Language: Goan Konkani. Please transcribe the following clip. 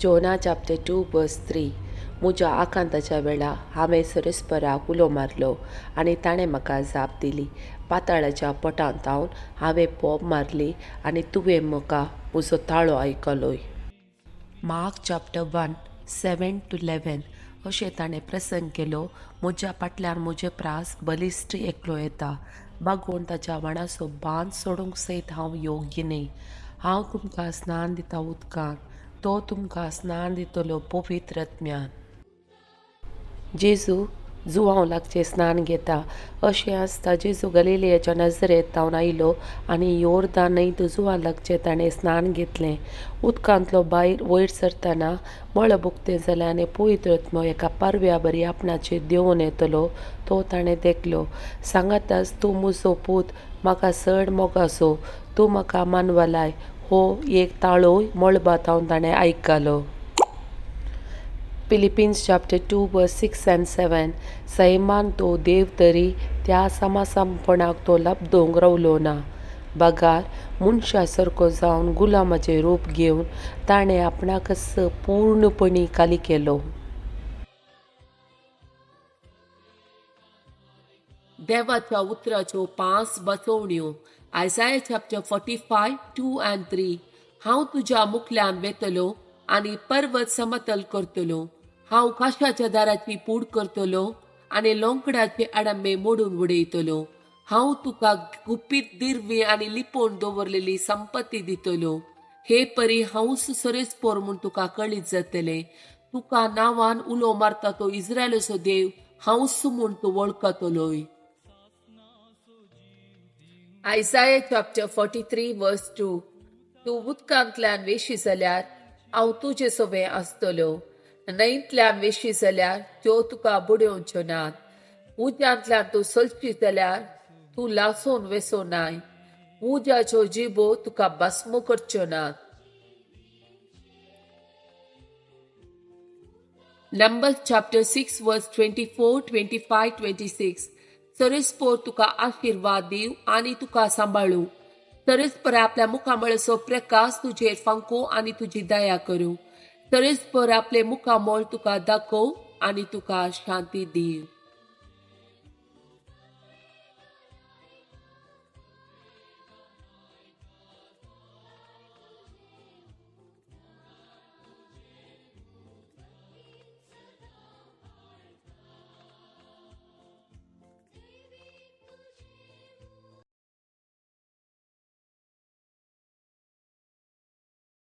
Jonah chapter 2 verse 3. म्हज्या आकांताच्या वेळा हांवें सरस्पराक उलो मारलो आनी ताणें म्हाका जाप दिली. पाताळाच्या पोटांत हांव हांवें पोप मारली आनी तुवें म्हाका म्हजो ताळो आयकलोय. Mark chapter 1 7 to 11. अशें ताणें प्रसंग केलो, म्हज्या फाटल्यान म्हजे प्रास बलिश्ट एकलो येता, बागोवन ताच्या वाणाचो बांद सोडूंक सयत हांव योग्य न्हय. हांव तुमकां स्नान दिता उदकान, तो तुमकां स्नान दितलो पवित्र आत्म्यान. जेजू जुवांव लागचें स्नान घेता. अशें आसता जेजू गलिलियाच्या नजरेंत तावन आयलो आनी योर्दान न्हंयत जुवां लागचें ताणें स्नान घेतलें. उदकांतलो भायर वयर सरतना मळब उक्तें जालें आनी पवित्र आत्मो एका पारव्या बरी आपणाचेर देंवून येतलो तो ताणें देखलो. सांगाताच, तूं म्हजो पूत, म्हाका चड मोगाचो, तूं म्हाका मानवलाय, हो एक ताळोय मळबा तावन ताणें आयकलो. Philippians chapter 2 verse 6 and 7. सैमान तो देव तरी त्या समासामपणाक तो लब्दोवंक रावलो ना, बगार मनशा सारको जावन गुलामाचें रूप घेवन ताणें आपणाकच पूर्णपणी खाली केलो. देवाच्या उतराच्यो 5 बसवण्यो. Isaiah chapter 45 2 and 3. हांव तुज्या मुखल्यान वेतलो आनी पर्वत समतल करतलो. हांव काशाच्या दाराची पूड करतलो आनी लोंकडाचे आडंबे मोडून उडयतलो. हांव तुका गुपीत दिरवी आनी लिपोवन दवरलेली संपत्ती दितलो. हे परी हांवच सरेस्पोर म्हूण तुका कळीत जातलें. तुका नांवान उलो मारता तो इस्रायलाचो देव हांवच म्हूण तूं वळखतलोय. Isaiah chapter 43 verse 2. तूं उदकांतल्यान वेशी जाल्यार हांव तुजे सोबें आसतलो, न्हंयतल्यान वेशी जाल्यार त्यो तुका बुडोवच्यो नात. उज्यांतल्यान तूं चलशी जाल्यार तूं लासून वेसो नाय, उज्याच्यो जिबो तुका भस्म करच्यो नात. Numbers chapter 6 verse 24, 25, 26. सरस्पोर तुका आशिर्वाद दिव आनी तुका सांबाळू. सरस्पर आपल्या मुखामळाचो प्रकाश तुजेर फांको आनी तुजी दया करूं. सरस्पर आपले मुखामळ तुका दाखोव आनी तुका शांती दिव.